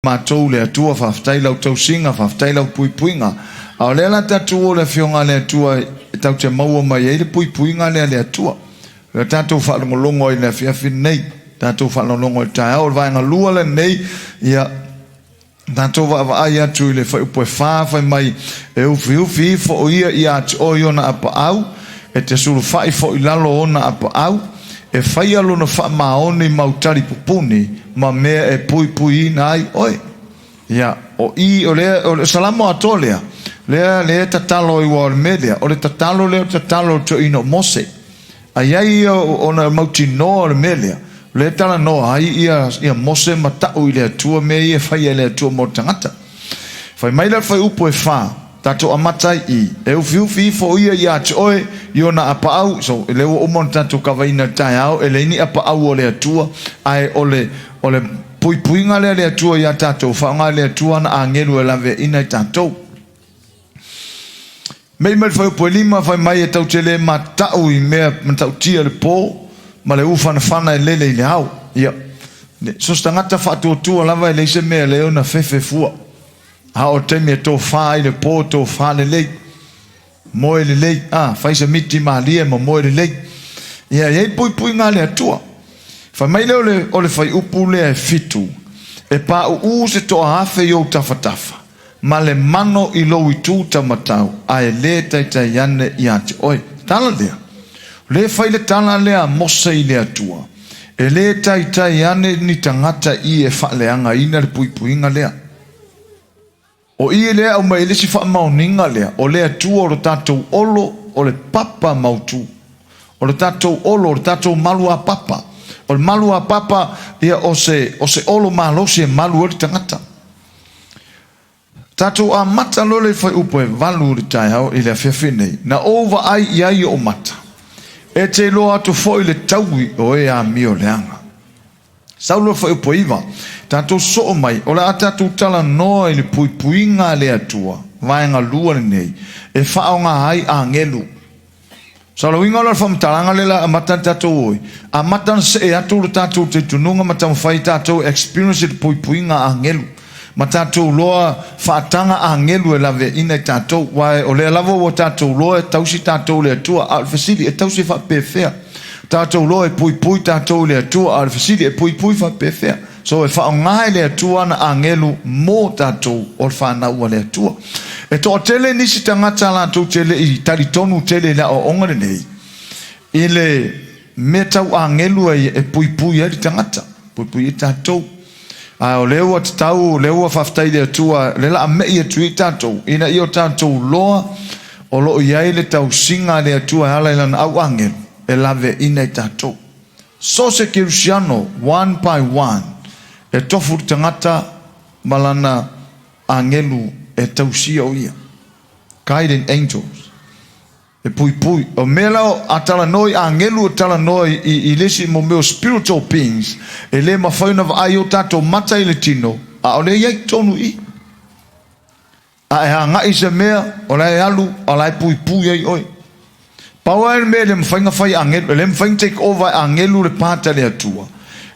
Matou le Atua, faafetai lau tausiga, faafetai lau puipuiga. A o lea la tatou o le Afioga a le Atua e tatou te maua mai ai le puipuiga lea a le Atua. O lea tatou faalogologo ai i le afiafi lenei, tatou faalogologo i le taeao. O le vaega lua lenei, ia, tatou vaavaai atu i le fuaiupu e 4, fai mai, e ufiufi ifo o ia ia te oe i ona apaau, e te sulufai foi i lalo o ona apaau, e faia lona faamaoni mau talipupuni ma mea e puipuiina ai oe. Ia, o i, o le, o le Salamo atoa lea, lea, lea e tatalo ai ua o le mea lea, o le tatalo lea o le tatalo o le toeaina o Mose. A i ai ia ona mautinoa o le mea lea, o lea e talanoa ai ia, ia Mose ma ta'u i le Atua mea ia e faia e le Atua mo le tagata. Fai mai la le fuaiupu e fa, tatou amata ai i, e ufiufi ifo ia ia te oe i ona apaau, so, lea ua uma ona tatou kavaina i le taeao, e leai ni apaau o le Atua, ae o le, o le puipuiga lea a le Atua ia tatou, faaaoga e le Atua ana agelu e laveaiina i tatou. Mei mai le fuaiupu e lima, fai mai e tau te le mata'u i mea matautia i le po, ma le ufanafana e lele i le ao. Ia, so se tagata faatuatua lava e leai se mea e leo na fefe fua. A o le taimi e tofa ai le po, tofa lelei, moe lelei, a, fai se miti malie ma moe lelei. Ia, e i ai le puipuiga a le Atua. Fai mai lea o le, o le fuaiupu lea e 7, e pauu se toa afe i ou tafatafa, ma le mano i lou itu taumatau, ae le taitai ane ia te oe. Tala lea. O lea e fai le tala lea a Mose i le Atua, e le taitai ane ni tagata i e faaleagaina le puipuiga lea. O i lea e aumai ai le isi faamaoniga lea, o le Atua o lo tatou olo, o le papa mautu. O le tatou olo, o le tatou malu a papa. O le malu a papa, ia, o se, o se olo malosi e malu ai le tagata. Tatou amata loa le fuaiupu e 8 i le taeao i le afiafi nei, na ou vaai i ai i ou mata, e te iloa atu foi le taui o e amio leaga. Sau loa le fuaiupu e 9, tatou sosoo mai, o le a tatou talanoa i le puipuiga a le Atua, vaega lua lenei, e faaaoga ai agelu. Saolauina o le faamatalaga lea la amata ona tatou o ai, amata ona see atu le tatou talitonuga ma taumafai tatou e experience le puipuiga a agelu ma tatou loa faataga agelu e laveaiina i tatou, aua o lea lava ua tatou loa e tausi tatou e le Atua, a o le fesili, e tausi faapefea? Tatou loa e puipui tatou e le Atua, a o le fesili, e puipui faapefea? So e faaaoga e le Atua ana agelu mo tatou o le fanau a le Atua. E toatele nisi tagata latou te le i talitonu tele i le aoaoga lenei, i le mea tau agelu e puipui ai le tagata, puipui ai tatou. A o lea ua tatau, o lea ua faafetai i le Atua, o lea la a me'i atu ai tatou, ina ia o tatou loa o lo o i ai le tausiga a le Atua e ala i lana au agelu e laveaiina i tatou. So se kerisiano, one by one, e tofu le tagata ma lana agelu e tausia o ia. Guiding angels. E puipui. O mea la a talanoa i agelu e talanoa i le isi mo mea o spiritual beings, e le mafai ona vaai o tatou mata i le tino, a o lea e i ai totonu i i. A e agai i se mea, o la e alu, a o la e puipui ai oe. Pau lava le mea e le mafai ona fai e agelu, e le mafai ona take over e agelu le part a le Atua,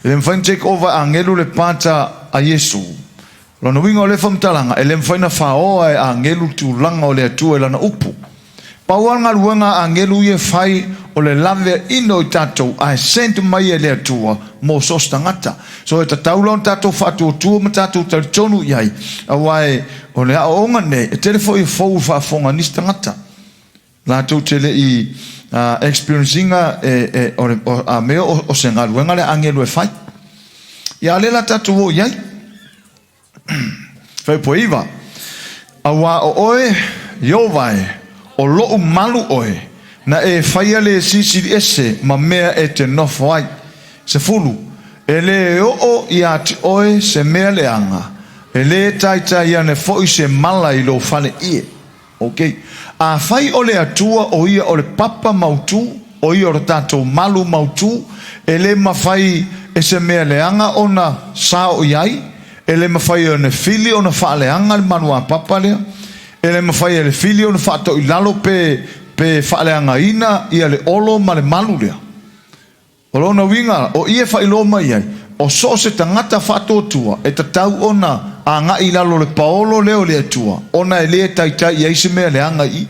e le mafai ona take over e agelu le part a Iesu. Lona uiga o lea faamatalaga, e le mafai ona faoa e agelu le tulaga o le Atua i Lana upu. Pau lava le galuega a agelu ia e fai o le laveaiina o i tatou ae sent mai e le Atua mo so o se tagata. So e tatau la ona tatou faatuatua ma tatou talitonu i ai aua e o le aoaoga nei e tele foi e fou i faafofoga a nisi tagata latou te le i experience ina e e o le a mea o se galuega le agelu e fai. Ia a o lea la tatou o i ai. Faipoiva, Auā o oe, Ieova e, o loʻu malu oe, na e faia le silisili ese ma mea e te nofo ai. 10, E lē oo iā te oe se mea leaga, e lē taitai ane foi se mala i lou fale ie. Ok. Afai o le Atua o ia o le papa mautū, o ia o le tatou malu mautū, e le mafai e se mea leaga ona sao i ai, e le mafai e le fili ona faaleaga le malu a papa lea, e le mafai e le fili ona faatoilalo pe pe faaleagaina ia le olo ma le malu lea. O lona uiga, o i e faailoa mai ai, o so o se tagata faatuatua e tatau ona agai i lalo o le paolo lea o le Atua, ona e le taitai i ai se mea leaga i i.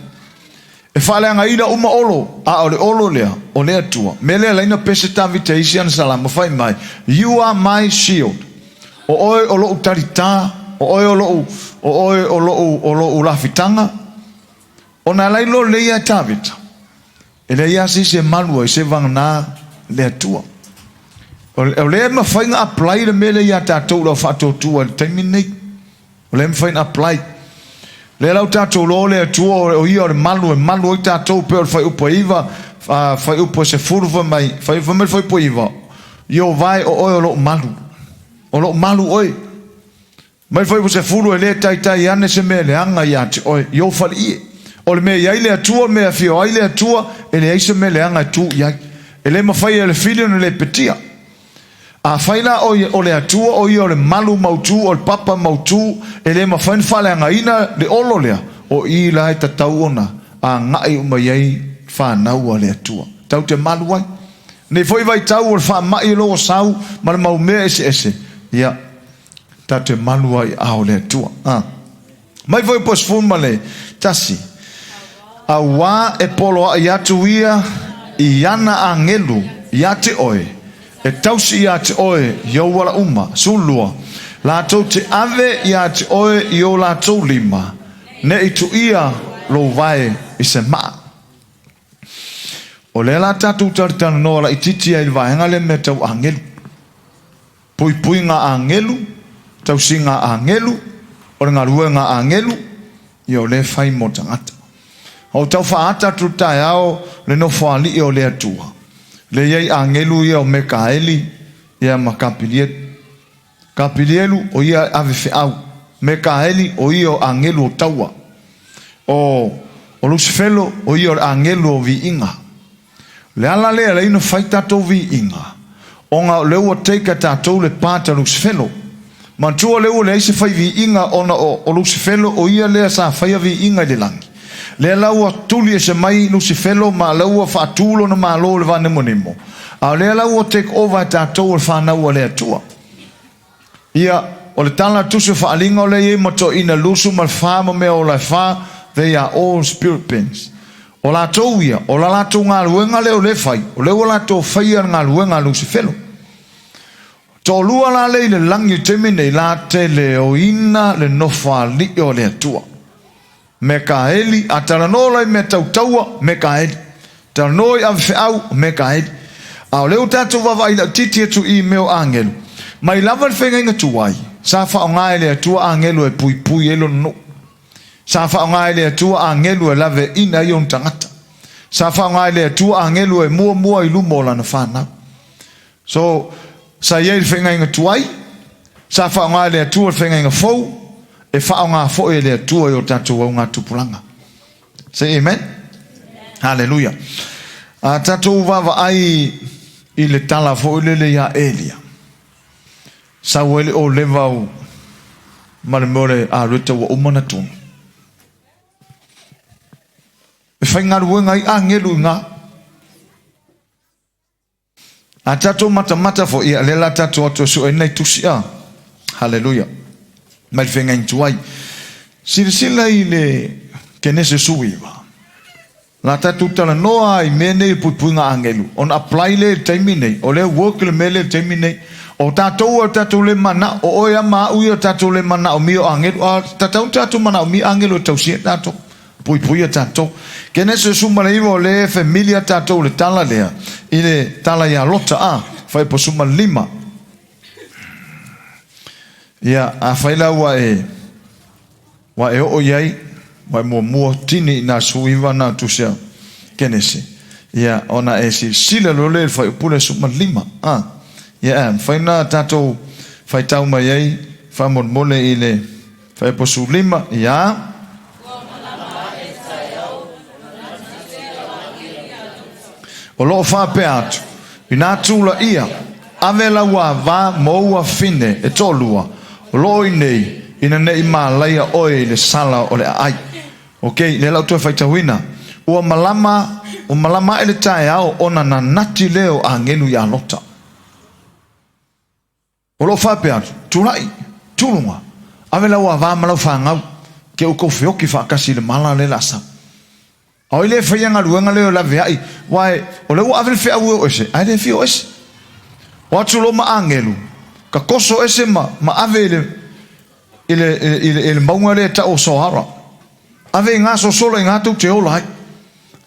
E faaleagaina uma Olo, a o le Olo lea, o le Atua. Mea lea laina pese Tavita i isi ana salamo fai mai, You are my shield. O oe o lou talitā, o oe o lou, o oe o lou, o lou lafitaga. Ona alai lo lei ia Tavita, e leai lava se isi e malu ai se vagana le Atua. O lea e mafai ona apply le mea lea ia tatou le au faatuatua i le taimi lenei. O lea e mafai ona apply. Lea la ua tatou iloa o le Atua o ia o le malu e malu ai tatou pei o le fuaiupu e 9, fuaiupu e 10 fai mai, fai mai le fuaiupu e 9, Ieova e o oe o lou malu. O lou malu oe. Mai le fuaiupu 10 e le taitai ane se mea leaga ia te oe, i ou faleie. O le mea e i ai le Atua, o le mea e afio ai le Atua, e leai se mea leaga e tu i ai. E le mafai e le fili ona lepetia. Afai la o o le Atua o ia o le malu mautu, o le papa mautu, e le mafai ona faaleagaina le olo lea, o i la e tatau ona agai uma i ai fanau a le Atua. Tatou te malu ai. Nei foi vaitau o le faamai o lo o sau ma le mau mea eseese, ia, tatou te malu ai i aao o le Atua. A. Mai foi po 11, auā e poloaʻi atu ia i ana agelu iā te oe, e tausi iā te oe i ou ala uma. 12, latou te ave iā te oe i o latou lima, ne i tuia lou vae i se maa. O lea la tatou talatalanoa laitiiti ai i le vaega lea mea tau agelu. Puipuiga agelu, tausiga agelu, o le galuega agelu, ia o lea e fai mo tagata. Ua ou tau faaata atu le taeao le Nofoalii o le Atua, lea e i ai agelu ia o Mekaeli ia ma Kapilielu. Kapilielu o ia e ave feau, Mekaeli o ia o agelu o taua. O o Lusifelo o ia o le agelu o viiga. O le ala lea e alai ona fai tatou viiga, ona o lea ua take e tatou le part a Lusifelo. Manatua o lea ua leai se fai viiga ona o Lusifelo o ia lea sa faia viiga i le lagi. Lea la ua tuli ese mai Lusifelo ma lea ua faatu lona malo i le vanemonemo, a o lea la ua take over e tatou o le fanau a le Atua. Ia, o le tala a le Tusi o Faaaliga o lea e i ai ma toeaiina 24 ma mea ola e fa, they are all spirit beings. O latou ia, o la latou galuega lea o lea e fai, o lea ua latou faia le galuega a Lusifelo. Toalua la lea i le lagi i le taimi nei, la te leoina le Nofoalii o le Atua. Mekaeli, a talanoa loa i mea tau taua, Mekaeli. Talanoa i avefeau, Mekaeli. A o lea ua tatou vaavaai lautiti atu i mea o agelu, mai lava le feagaiga tuai, sa faaaoga e le Atua agelu e puipui ai lona nuu. Sa faaaoga e le Atua agelu e laveaiina ai ona tagata. Sa faaaoga e le Atua agelu e muamua i luma o lana fanau. So, sa i ai le feagaiga tuai, sa faaaoga e le Atua le feagaiga fou, e faaaoga foi e le Atua i o tatou augatupulaga. Say amen. Hallelujah. A tatou vaavaai i le tala foi lele ia Elia. Sau ai le ōleva o ma le mea o le aleta ua uma ona tonu. E faigaluega ai agelu i gā. A tatou matamata foi, ia, lea la tatou atu e sue nei tusi a. Haleluia. Mai le feagaiga tuai. Silasila i le Kenese 19. La tatou talanoa i mea nei o puipuiga agelu, ona apply lea i le taimi nei, o lea work le mea lea i le taimi nei. O tatou o tatou le manao, o oe a ma au ia o tatou le manaomia o agelu, a tatau ona tatou manaomia agelu e tausia tatou. Puipuia tatou. Kenese 19 o lea e familiar tatou i le tala lea, i le tala ia Lota a, fuaiupu 15. Ia, afai la ua e, ua e oo i ai, ua e muamua tini i nā 19 na tusi a Kenese, ia, ona e silasila loa lea i le fuaiupu lea 15. A, ia, e mafai ona tatou faitau mai ai faamolemole i le fuaiupu 15, ia. O lo o faapea atu, Inā tulaia, ave lau ava ma ou afine e toalua, o lo o i nei, ina ne i malaia oe i le sala o le aai. Ok, lea la ou toe faitauina. Ua malama, ua malama ae le taeao ona nanati lea o agelu iā Lota. O lo o faapea atu, Tulai, tuluga, ave lau avā ma lau fanau, ke outou feoki faatasi i le mala lea le a sau. A o ai le faia galuega lea o le aveai, aua o lea ua ave le feau e o ese, ae le fia o ese. O atu loa ma agelu, tatoso ese ma, ma ave i le, i le, i le, i le mauga lea e tau o Soara. Ave i gā sosola i gā tou te ola ai.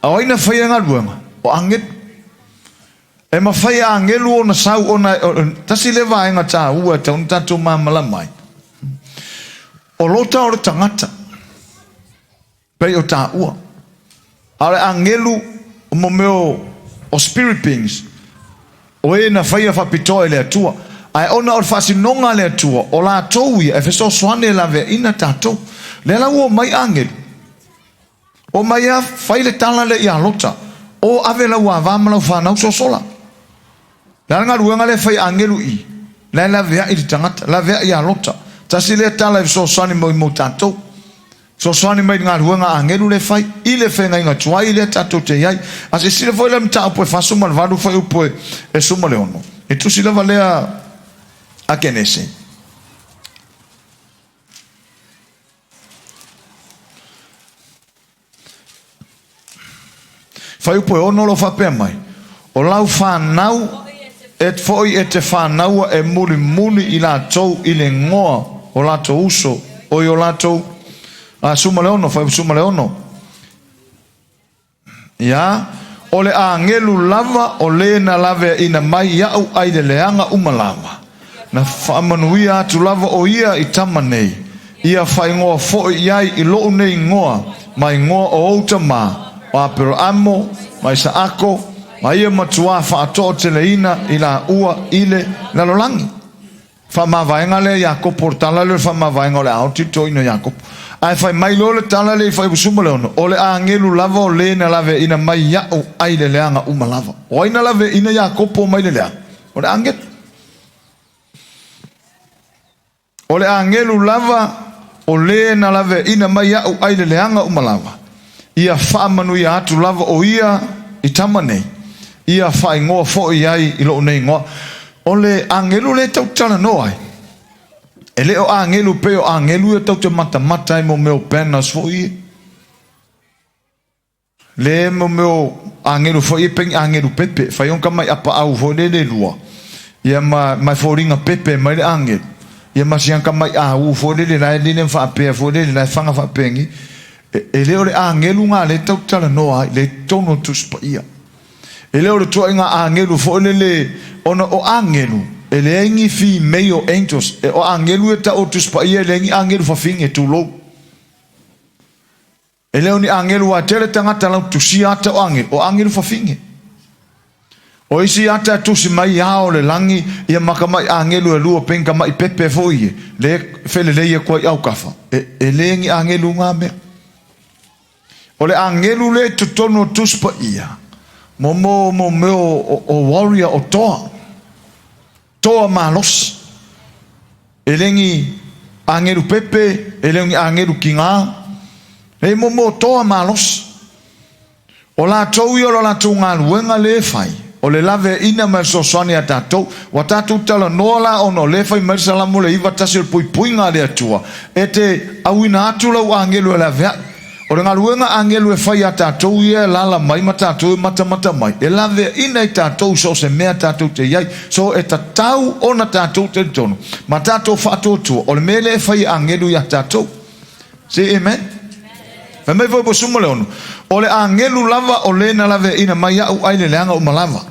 A o ai na faia galuega? O agelu. E mafai e agelu ona sau ona tasi lea vaega taua e tatau ona tatou malamalama ai. O Lota o le tagata, pei o taua. A o le agelu o mo mea o spirit beings, o e na faia faapitoa e le Atua. Ae ona o le faasinoga a le Atua, o latou ia e fesoasoani e laveaiina tatou. Lea la ua omai agelu. Omai a, fai le tala lea ia Lota, O ave lau avā ma lau fanau sosola. Le a le galuega lea e fai e agelu i? La e laveai le tagata, laveai ia Lota. Tasi lea tala e fesoasoani mai mo tatou. Fesoasoani mai i le galuega a agelu lea e fai, i le feagaiga tuai lea tatou te i ai. A silasila foi la i le mataupu e 48 fuaiupu e 16, e tusi lava lea a Kenese. Fuaiupu e 6 o lo o faapea mai, O lau fanau e foi e te fanaua e mulimuli i latou i le igoa o latou uso, o i o latou a suma le ono, fuaiupu suma le ono. Ia, o le agelu lava o le na laveaina mai iaʻu ai le leaga uma lava. Na faamanuia atu lava ʻo ia i tama nei, ia faaigoa foi i ai i loʻu nei igoa ma igoa o ou tamā, o Aperamo ma Isaako, ma ia matuā faatoateleina i laua i le lalolagi. Faamavaega lea Iakopo, o le tala lea o le faamavaega o le a oti le toeaina o Iakopo. Ae fai mai loa le tala lea i Fuaiupu 16, O le agelu lava o le na laveaina mai iaʻu ai le leaga uma lava. O ai na laveaina Iakopo mai le leaga? O le agelu. O le agelu lava o le na laveaina mai iaʻu ai le leaga uma lava. Ia faamanuia atu lava ʻo ia i tama nei, ia faaigoa foi ai i loʻu nei igoa. O le agelu lea e tau talanoa ai, e le o agelu pei o agelu ia tau te matamata ai mo mea o banners foi ia. Le mo mea o agelu foi ia pei ni agelu pepe, fai ona ka mai apaau foi lele lua, ia ma, ma e foliga pepe mai le agelu. Ia ma si ka mai au foi lele la e lele ma faapea foi lele la e faga faapea E, e le o le agelu nga le tau talanoa ai, le tonu o Tusi Paia. E le o le tuaiga agelu foi lele, ona o agelu, e leai ni female angels, e o agelu e tau o Tusi Paia e leai ni agelu fafine, tulou. E le o ni agelu a tele tagata lau tusia ata o agelu, o agelu fafine. O isi ata e tusi mai ao o le lagi, ia ma ka mai agelu e lua pei ka mai pepe foi ie, le felelei e kua i aukafa. E, e le ni agelu ngā mea. O le agelu le i totonu o Tusi Paia, mo mo mo mea o, o warrior o toa. Toa malosi. E le ni agelu pepe, e le o ni agelu kigā. E mo mo toa malosi. O latou ia o le latou galuega lea e fai, o le laveaiina ma le fesoasoani ia tatou. Ua tatou talanoa la ona o lea e fai mai le Salamo le 91 o le puipuiga a le Atua, e te auina atu lau agelu e laveai. O le galuega agelu e fai ia tatou ia e alaala mai ma tatou e matamata mai, e laveaiina i tatou i so o se mea tatou te i ai. So e tatau ona tatou talitonu ma tatou faatuatua o le mea lea e fai e agelu ia tatou. Say amen. Fai mai foi po suma le ono, o le agelu lava o le na laveaiina mai iaʻu ai le leaga uma lava.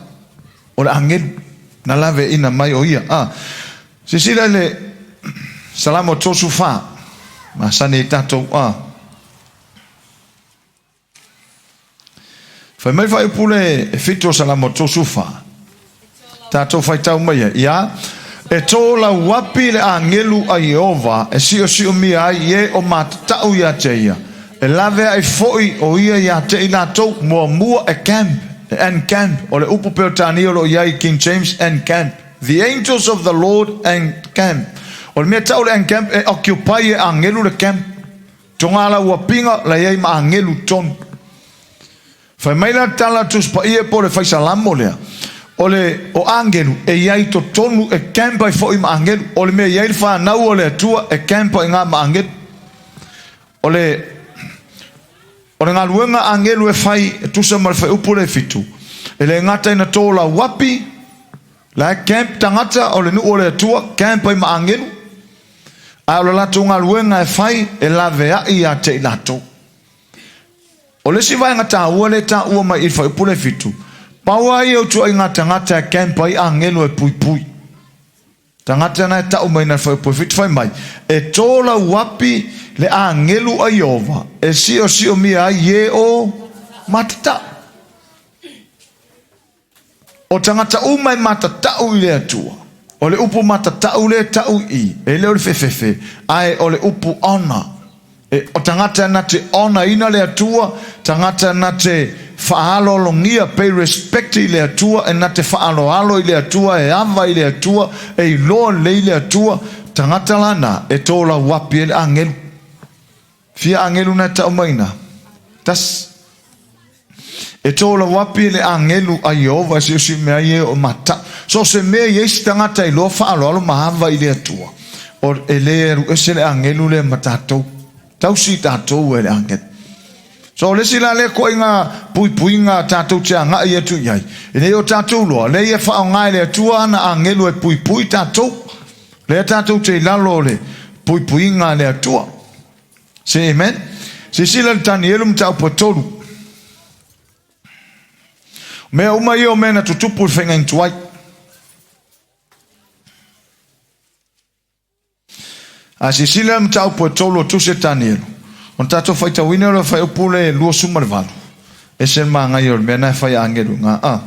O le agelu na laveaiina mai o ia. Ah, silasila i le Salamo 34, masani ai tatou. Ah. Fai mai fuaiupu le e 7 o Salamo 34. Tatou faitau mai ai, ia, E tolauapi le agelu a Ieova e siosiomia ai i e o matatau ia te ia, e laveai foi o ia ia te i latou, muamua e camp, e encamp, o le upu Peretania o lo o i ai i King James, encamp, the angels of the Lord encamp. O le mea tau le encamp, e occupy e agelu le camp. Togalauapiga la i ai ma agelu tonu. Fai mai la le tala a Tusi Paia po o le Fai Salamo lea, O le o agelu e i ai totonu e camp ai foi ma agelu. O le mea e i ai le fanau o le Atua e camp ai iga ma agelu. O le o le galuega a agelu e fai e tusa ma le fuaiupu lea e 7, e le gata ina tolauapi, la e camp tagata o le nuu o le Atua, camp ai ma agelu, a o le latou galuega e fai e laveai ia te i latou. O le isi vaega taua lea e taua mai i le fuaiupu lea e 7, pau lava ia o ituaiga tagata e camp ai agelu e puipui. Tagata na e tau mai na le fuaiupu e 7 fai mai, e tolauapi le agelu a Ieova e siosiomia ai e o matatau. O tagata uma e matatau i le Atua. O le upu matatau lea e tau i i, e le o le fefefe, ae o le upu honor. E, o tagata na te honour-ina le Atua, tagata na te faaaloalogia, pay respect i le Atua, e na te faaaloalo i le Atua, e ava i le Atua, e iloa lelei le Atua, tagata lana e tolauapi ai le agelu. Fia agelu na e tau mai iina? Tasi. E tolauapi le agelu a Ieova e siosiomia ai e o matatau. So o se mea i ai se tagata e iloa faaaloalo ma ava i le Atua, o e le alu ese le agelu lea ma tatou. Tausi i tatou e le agelu. So o le isi la lea koaiga puipuiga tatou te agai atu i ai, ina ia o tatou iloa, lea ia faaaoga e le Atua ana agelu e puipui tatou. Lea tatou te i lalo o le puipuiga a le Atua. Say amen. Silasila i le Tanielu mataupu e 3. Mea uma ia o mea na tutupu i le faiga tuai. A silasila le mataupu e 3 o Tusi a Tanielu, ona tatou faitauina lea o le fuaiupu le 28. Ese le manaia o le mea na e fai a agelu iga. A.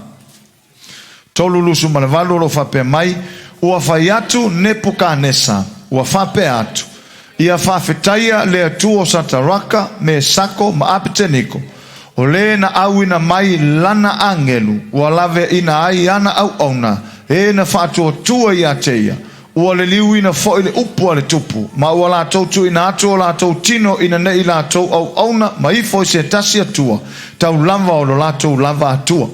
3:28 o lo o faapea mai, Ua fai atu Nepukanesa, ua faapea atu, Ia faafetaia le Atua o Sataraka, Mesako ma Apeteniko, o le na auina mai lana agelu, ua laveaina ai ana auauna, e na faatuatua ia te ia, ua liliuina foi le upu a le tupu, ma ua latou tuuina atu o latou tino ina nei latou auauna ma ifo i se tasi Atua, tau lava o lo latou lava Atua.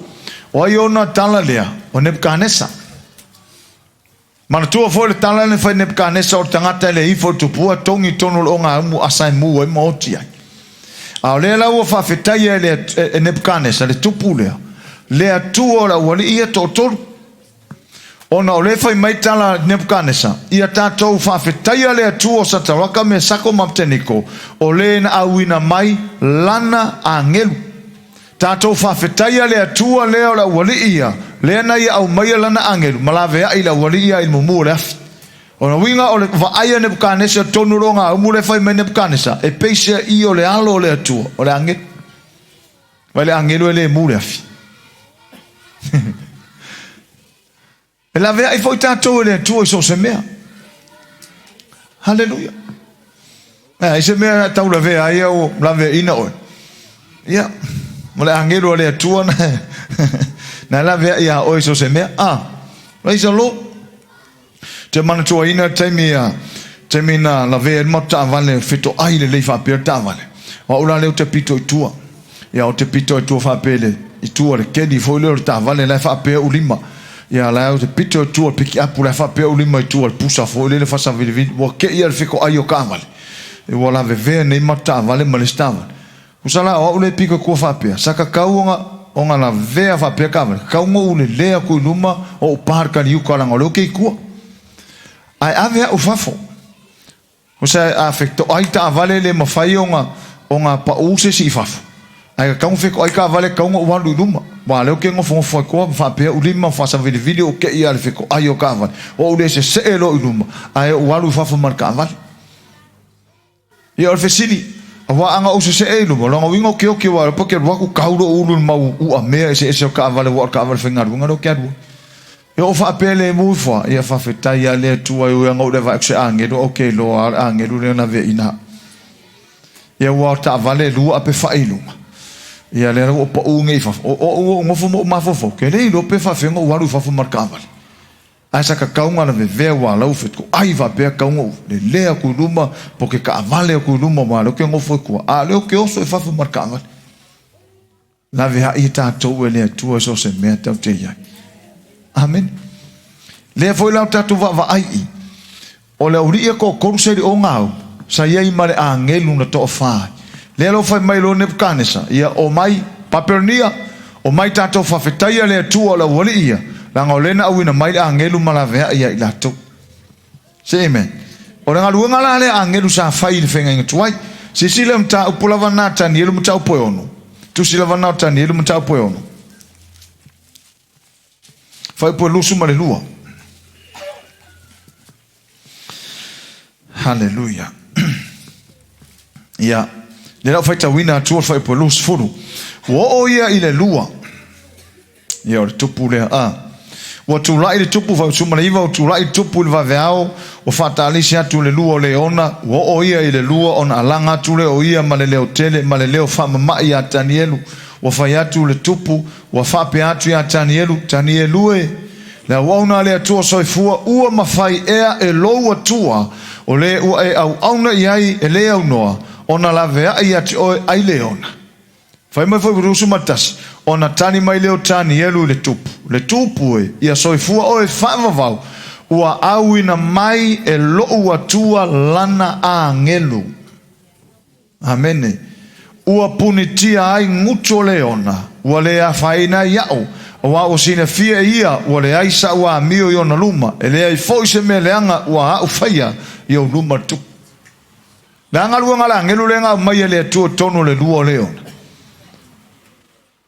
O ai ona tala lea? O Nepukanesa. Manatua foi le tala lea na fai Nepukanesa o le tagata e le ifo i le tupua, togi i totonu o le ogaumu asa e mu ai ma oti ai. A o lea la ua faafetaia e, le, e Nepukanesa le tupu lea, le Atua o le aualii ia toatolu. Ona o lea e fai mai tala a Nepukanesa, ia tatou faafetaia le Atua o Sataraka, Mesako ma Apeteniko, o le na auina mai lana agelu. Tatou faafetaia le Atua lea o le aualii ia, lea na ia aumaia lana agelu ma laveai le aualii ia i le mumu o le afi. O le uiga o le vaai a Nepukanesa totonu o le ogaumu lea e fai mai Nepukanesa, e peisea i o le alo o le Atua, o le agelu. Vai le agelu e le mu le afi. E laveai foi tatou e le Atua i so o se mea. Haleluia. Ai se mea tau lavea ai au laveaina oe. Ia, ma le agelu a le Atua na, na laveai iā oe i so o se mea. Ah, praise the Lord. Te manatuaina le taimi a taimi na lavea ai le matou taavale fetoai lelei faapea le taavale. O au la lea ou te pito i tua. Ia ou te pito i tua faapea i le i tua le keli foi lea o le taavale la e faapea ou lima. Ia la ou te pito i tua le pikiapu la e faapea ou lima i tua le pusa foi lele fasavilivili. Ua kei lava le fetoai o taavale. Ua lavevea nei matou taavale ma le isi taavale. Tusa la o au le pito i tua faapea, sa tatau ona ona lavea faapea taavale, tatau ona ou lele atu i luma o ou pa le taliuka leaga o lea ou te i tua. Ae ave au i fafo. Tusa a fetoai taavale le mafai ona ona pau se isi i fafo. Ae tatau ona fetoai taavale tatau ona ou alu i luma. Aua o lea ou te nofonofo ai koa ma faapea ou lima ma faasavilivili ou te i lava i le fetoai o taavale. O ou le sesee loa i luma ae ou alu i fafo ma le taavale. Ia o le fesili, aua ana ou sesee i luma, o lona uiga ou te oki aua e iloa pe ou te alu atu kau lou ulu i le mau uamea eseese o le taavale aua o le taavale faigaluega lea ou te alu ai. Ia ou faapea lea i mua ifo, ia faafetai lava le Atua e ui ana ou le vaai atu se agelu ae ou te iloa lava o le agelu lea na avea i ina. Ia aua o le taavale e lua ape fai i luma. Ia lea la ua ou pau nei i fafo. O ou ou nofo ma ou mafaufau, ou te le iloa pe faafefea ona ou alu i fafo ma le taavale. Ae sa tatau ona lavevea aua lau fetuai faapea tatau ona ou lele atu i luma po o ke taavale atu i luma aua o lea ou te nofo i tua a o lea ou te oso i fafo ma le taavale. Laveai tatou e le Atua i so o se mea tatou te i ai. Amene. Lea foi la o tatou vaavaai i, o le auli'i e toatolu sa i le ogau, sa i ai ma le agelu na toafa ai. Lea la ua fai mai loa Nepukanesa, ia omai Papelonia, omai tatou faafetaia le Atua o le aualii ia, leaga o lea na auina mai le agelu ma laveai ia i latou. Say amen. O le galuega la lea a agelu sa fai i le feagaiga tuai. Silasila i le mataupu lava lena a Tanielu mataupu e ono. Tusi lava lena o Tanielu mataupu e ono. Fuaiupu e 22. Haleluia. Ia, lea la ua faitauina atu le fuaiupu e 20. Ua oo ia i le lua. Ia, o le tupu lea. A. Ua tulai le tupu, fuaiupu 19, ua tulai le tupu i le vaveao, ua faatalisi atu le lua o leona, ua oo ia i le lua ona alaga atu lea o ia ma le leo tele ma le leo faamama'i iā Tanielu. Ua fai atu le tupu, Ua faapea atu iā Tanielu, Tanielu e, le auauna a le Atua Soifua, ua mafai ea e lou Atua, o le ua e auauna i ai e le aunoa, ona laveai ia te oe ai leona? Fai mai foi 21, ona tali mai lea o Tanielu i le tupu, Le tupu e, ia soifua oe faavavau, ua auina mai e lou Atua lana agelu. Amene. Ua punitia ai gutu o leona, ua le afaina ai iaʻu, auā ua silafia e ia ua leai saʻu amio i ona luma, e leai foi se mea leaga ua aʻu faia i ou luma le tupu. Le a galuega a le agelu lea na aumai e le Atua i totonu o le lua o leona?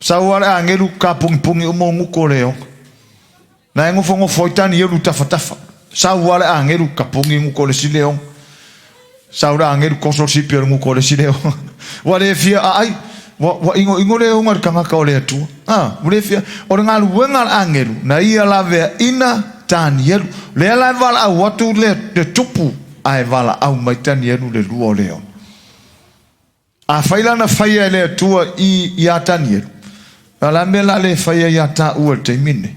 Sau a le agelu ka pugipugī uma o gutu o leona. Na e nofonofo ai Tanielu i tafatafa. Sau a le agelu ka pugi gutu o le isi leona. Sau le agelu koso le sipi o le gutu o le isi leona. Ua le fia aai. Ua, ua inoino leona i le tagata o le Atua. A, ua le fia. O le galuega a le agelu, na ia laveaina Tanielu. Lea la e valaau atu le, le tupu, ae valaau mai Tanielu le lua o leona. Afai la na faia e le Atua i iā Tanielu, a o le a mea la le faia iā tāua i le taimi lenei?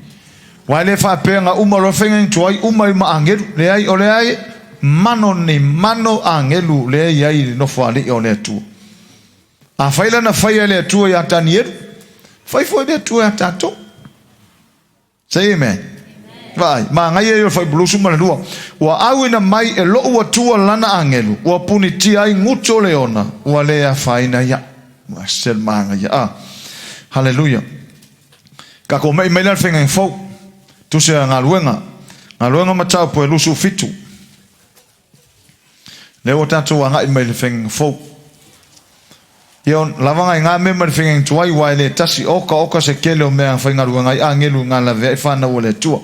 Aua e le faapea na uma loa le faiga tuai uma ai ma agelu. Leai, o lea e mano ni mano agelu lea e i ai i le nofoalii o le Atua. Afai la na faia e le Atua iā Tanielu, fai foi le Atua iā tātou. Say amen. Vaai, manaia ia o le fuaiupu 22. Ua auina mai e loʻu Atua lana agelu, ua punitia ai gutu o leona, ua le afaina iaʻu. Ua ese le manaia. Ah, haleluia. Tatou meʻi mai la le faiga fou. Tusi a galuega. Galuega mataupu e 27. Lea ua tatou agai mai i le faiga fou. Ia, lava ngai ngā mea ma le faiga tuai, ua e le tasi, oka oka se kele o mea faigaluega ai agelu i ngā laveai whanau o le Atua.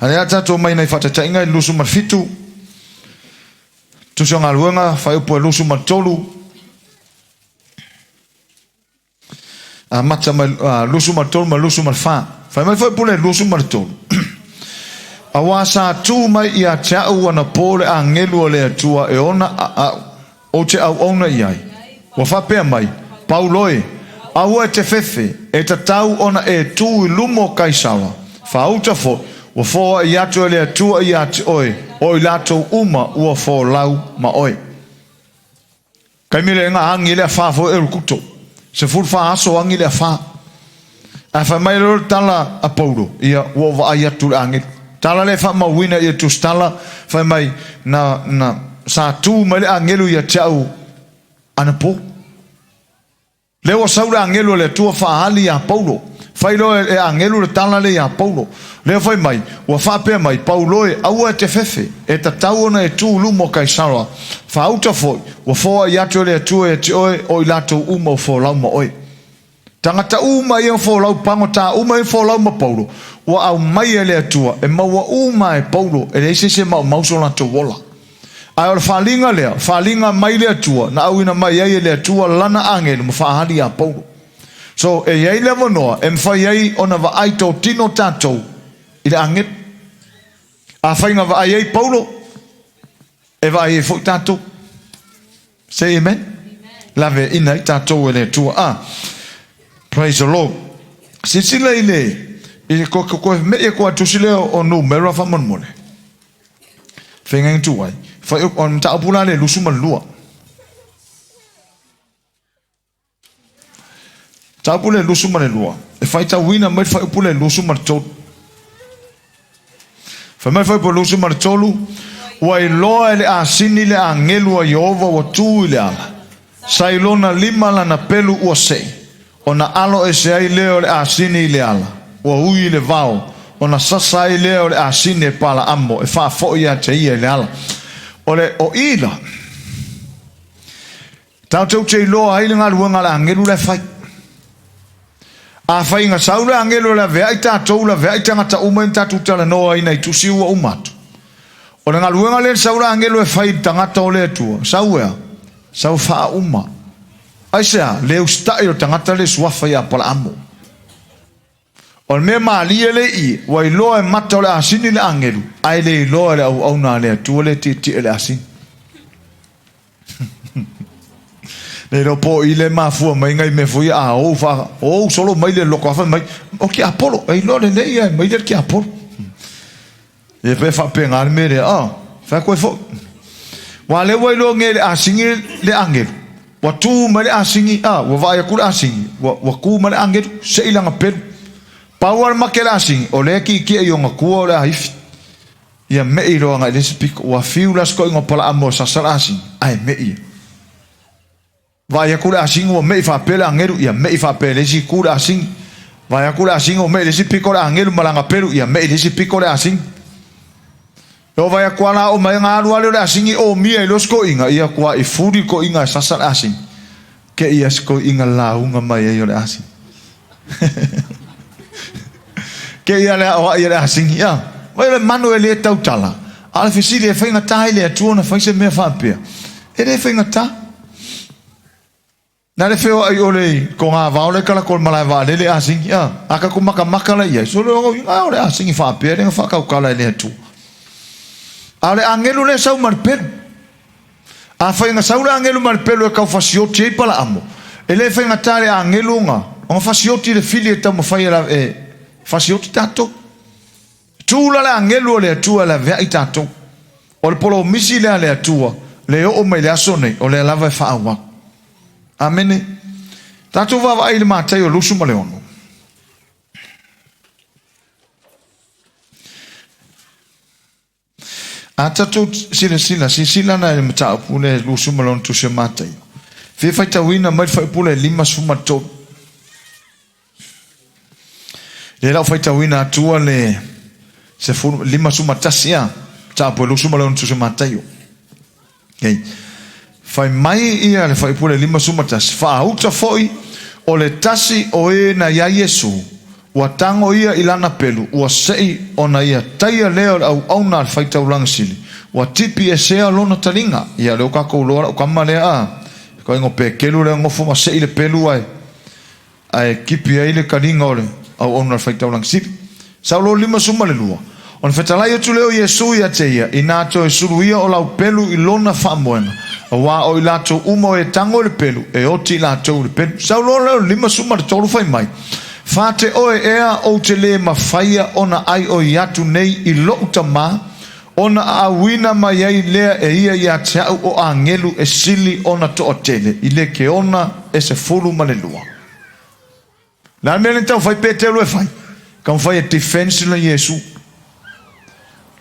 A lea tatou mai nei whatataiga i le 27, tusi o galuega, fuaiupu e 23, Amata mai 23 ma 24. Fai mai foi pule 23. Auā sa tū mai ia te a'u anapō le agelu o le Atua e ona a'u, ou te auauna i ai. Ua faapea mai, Paulo e, aua e te fefe, e tatau ona e tū i luma o Kaisara. Faauta foi, ua foai atu e le Atua ia te oe, o i latou uma ua folau ma oe. Taimi le ga agi le afa foi e kuto. 14 aso agi le afa. Ae fai mai loa le tala a Paulo, ia, ua ou vaai atu i le agelu. Tala lea e faamauina ia tusitala, fai mai, na, na, sa tu mai le agelu ia te au anapo. Lea ua sau le agelu a le Atua faaali iā Paulo. Fai loa e agelu le tala lea iā Paulo. Lea fai mai, ua faapea mai, Paulo e, aua e te fefe, e tatau ona e tū i luma o Kaisara. Faauta foi, ua foai atu e le Atua ia te oe, o i latou uma ua folau ma oe. Tagata uma ia folau pagota uma ia folau ma Paulo, ua aumaia e le Atua, e maua uma e Paulo, e leai se isi e maumau so latou ola. Ae o le faaaliga lea, faaaliga mai le Atua, na auina mai ai e le Atua lana agelu ma faaali iā Paulo. So, e i ai le avanoa e mafai ai ona vaai totino tatou i le agelu. Afai na vaai ai Paulo, e vaai ai foi tatou. Say amen. Laveaina ai tatou e le Atua. Ah, praise the Lord. Silasila i le, i le, ko, ko, ko, me ia koa tusi lea o Numera faamolemole. Faiga tuai. Fai o le mataupu la le 22. Mataupu le 22. E faitauina mai le fuaiupu le 23. Fai mai Fuaiupu 23, Ua iloa e le asini le agelu a Ieova ua tu i le ala, sa i lona lima lana pelu ua sei, ona alo ese ai lea o le asini i le ala, ua ui i le vao, ona sasa ai lea o le asini e Palaamo e faafoi ia te ia i le ala. O le o i la, tatou te iloa ai le galuega a le agelu la e fai. Afai na sau le agelo e laveai tatou, laveai tagata uma ia na tatou talanoa ai nai tusi ua uma atu. O le galuega lea na sau le agelo e fai i le tagata o le Atua, sau e a? Sau e faauma. Aisea? Le usitai o le tagata lea i suafa ia Apalaamo. O le mea malie lea i i, ua iloa e mata o le asini le agelu, ae le iloa e le auauna a le Atua lea e tietie i le asini. Le iloa po o i le mafua mai nai mea foi a ou fa ou solo mai le loko afa mai o ke Apolo e iloa lelei ia mai le ke Apolo. Ia pe faapena le mea lea a fai atu ai foi. Ua lea ua iloa nei le asini le agelu. Ua tu mai le asini a ua vaai atu le asini ua ua tu mai le agelu sei lana pelu. Pau lava le make le asini o lea e tietie i ona tua o le aifi. Ia me'i loa agai i le isi pito. Ua fiu la sikoiga o Palaamo e sasa le asini, ae me'i ia. Vaai atu le asini ua me'i faapea le agelu, ia me'i faapea i le isi itu le asini. Vaai atu le asini ua me'i i le isi pito le agelu ma lana pelu, ia me'i i le isi pito le asini. E oo vaai atu lava la oo mai ona alu lava lea o le asini omia i loa sikoiga, ia tua'i fuli le koiga e sasa le asini. Ke ia sikoiga lauga mai ai o le asini. Ke ia le aoai e le asini, ia. Vai o le manu e le tautala, a o le fesili e faigata ai le Atua ona fai se mea faapea. E le faigata. Na le feoai o le kogavao le kala ko le malae vaalele asini, ia. A ka ku makamaka la iai, so le o o le asini faapea le whakaukala e le Atua. A o le angelu le sau ma le pelu. Afai na sau le agelu ma le pelu e tau fasioti ai Palaamo, e le faigata le agelu ona, ona fasioti le fili e taumafai e, e fasioti tatou. Tu la le agelu o le Atua e laveai tatou. O le polomisi lea a le Atua, le oo mai le aso nei, o lea lava e faaauau. Amene. Tatou vaavaai i le Mataio 26. A tatou silasila, silasila ana i le mataupu lea e 20 ma lona tusi o Mataio. Fia faitauina mai le fuaiupu lea e 53. Lea la o faitauina atua le 51 a, mataupu e 20 ma lona tusi o Mataio. Okay. Fai mai ia le fuaiupu lea e 51, faauta foi o le tasi o e na iā Iesu, ua tago ia i lana pelu, ua seʻi ona ia taia lea o le auauna a le faitaulaga sili, ua tipi esea lona taliga. Ia lea ua tatou iloa lau tama lea a, ituaiga o Petelu lea nofo ma seʻi le pelu ae ae kipi ai le taliga o le auauna a le faitaulaga sili. Saulo 52. Ona fetalai atu lea o Iesu ia te ia, Inā toe sulu ia o lau pelu i lona faamoega, auā o i latou uma o e tago i le pelu, e oti i latou i le pelu. Saulo 53 Fai mai, Fa te oe ea ou te lē mafaia ona ai oi atu nei i loʻu tamā, ona aauina mai ai lea e ia ia te au o agelu e sili ona toatele i le keona e 12. Le a le mea lea na taumafai Petelu e fai? Taumafai e defense le Iesu.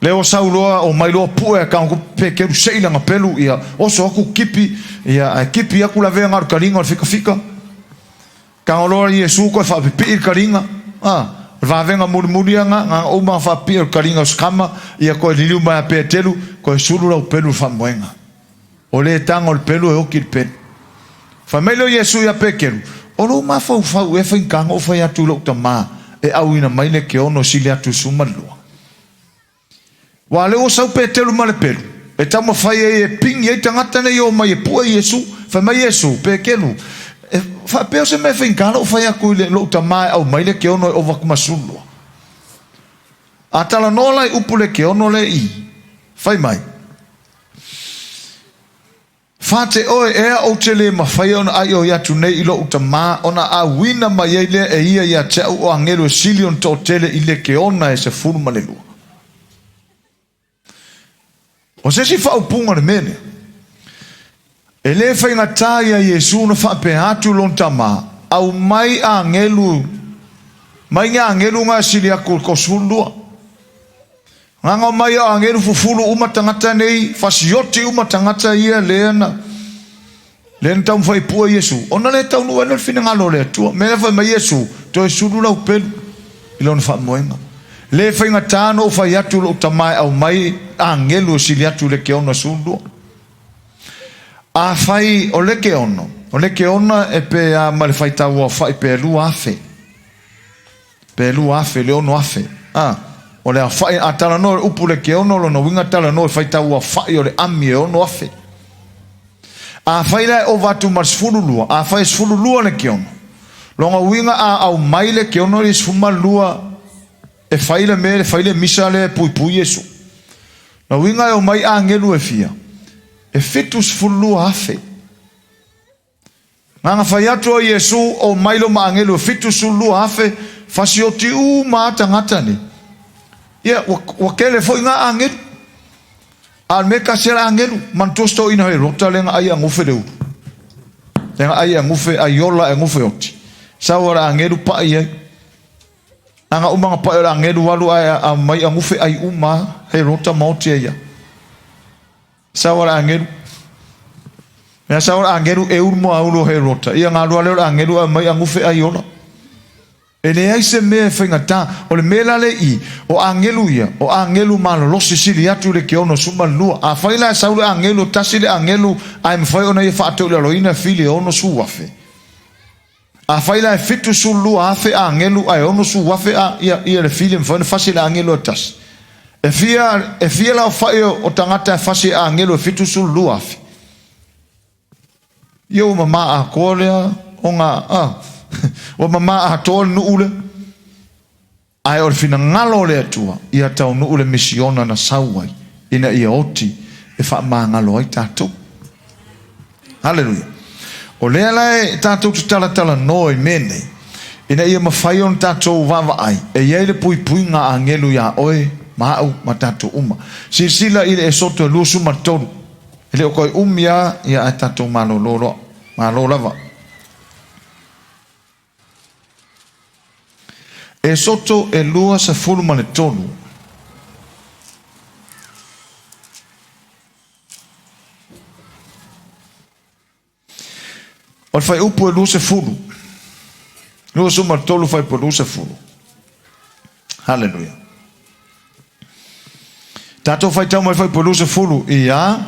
Lea ua sau loa, omai loa pue a tago Petelu sei lana pelu, ia oso atu kipi, ia ae kipi atu lavea na o le taliga o le fikafika. Tago loa Iesu koe faapipii le taliga, a, o le vavega mulimuli ia na, na ona uma faapipii o le taliga o se kama, ia koe liliu mai a Petelu, koe sulu lau pelu i le faamoega. O le taga o le pelu e oki i le pelu. Fai mai lea o Iesu ia Peteru, O lou mafaufau ea faigata ona ou fai atu i lou tamā e auina mai le keono e sili atu i le 12? Ua lea ua sau Peteru ma le pelu, e taumafai ai e pigi ai tagata nei e omai e pue Iesu. Fai mai Iesu, Peteru, e faapea o se mea faigata lou fai atu i lou tamā e aumai le keono e ova atu ma le 12? A talanoa la i upu le keono lea i, fai mai, Fate oe ea ou te le mafaia ona ai oi atu nei i loʻu tamā, ona auina mai ai lea e ia ia te au o agelu e sili ona toatele i le keona e 12. O se isi faaupuga o le mea lea, e le faigata ia Iesu ona faapea atu i lona tamā, Aumai agelu, mai ni agelu na e sili atu i le 12. Gaga mai o agelu fufulu uma tagata nei, fasioti uma tagata ia lea na lea na taumafai e pue Iesu, ona le taunuu ai lea o le finagalo o le Atua. Mea lea fai mai Iesu, toe sulu lau pelu i lona faamoega. Le faigata ona ou fai atu i lou tama e aumai agelu e sili atu i le keona 12. Afai o le keono, o le keona e pe a ma le faitau aofai pe 2,000. Pe 2,000 le 6,000. A, o le aofai, a talanoa le upu le keono, lona uiga talanoa i faitau aofai o le ami e 6,000. Afai la e ova atu ma le 12, afai e 12 le keono, lona uiga a aumai le keono i le 12 e fai le mea, e fai le misa lea e puipui Iesu. Lona uiga e omai agelu e fia? E 72,000. Na fai atu a Iesu, Omai lo ma agelu e 72,000, fasioti uma a tagata nei. Ia, ua, ua kele foi ngā agelu. A le mea kasi ala agelu, manatua se toeaina he rota le nga ai e agofe le ulu. Le nga ai e agofe, ai ola e agofe oti. Sau ala agelu pa'i ai. Aga uma nga pa'i o le agelu alu ae a mai agofe ai uma, he rota ma oti ai ia. Sau a le agelu. Mea sau a le agelu e ulu mo aulu o Herota. Ia galua lea o le agelu ae mai agufe ai ola. E leai se mea e faigata. O le mea la le i, o agelu ia, o agelu malolosi sili atu i le keono 12. Afai la e sau le agelu, tasi le agelu ae mafai ona ia faatoilaloina e fili e 60,000. Afai la e 72,000 agelu ae 60,000 a, ia, ia le fili e mafai ona fasi e le agelu e tasi. E fia, e fia le aofai o, o tagata e fasi e agelu e 72,000? Ia ua mamā atoa lea o ngā, a, ua mamā atoa le nuu lea. Ae o le finagalo o le Atua, ia taunuu le misiona na sau ai, ina ia oti e faamagalo ai tatou. Haleluia. O lea la e tatou te talatalanoa i mea nei, ina ia mafai ona tatou vaavaai, e i ai le puipuiga a agelu iā oe ma au ma tatou uma. Silasila i le Esoto e 23, e le o toe umi lava, ia ae tatou malolo loa. Malo lava. Esoto e 23. O le fuaiupu e 20. 23 fuaiupu e 20. Haleluia. Tatou faitau mai fuaiupu e 20 ia.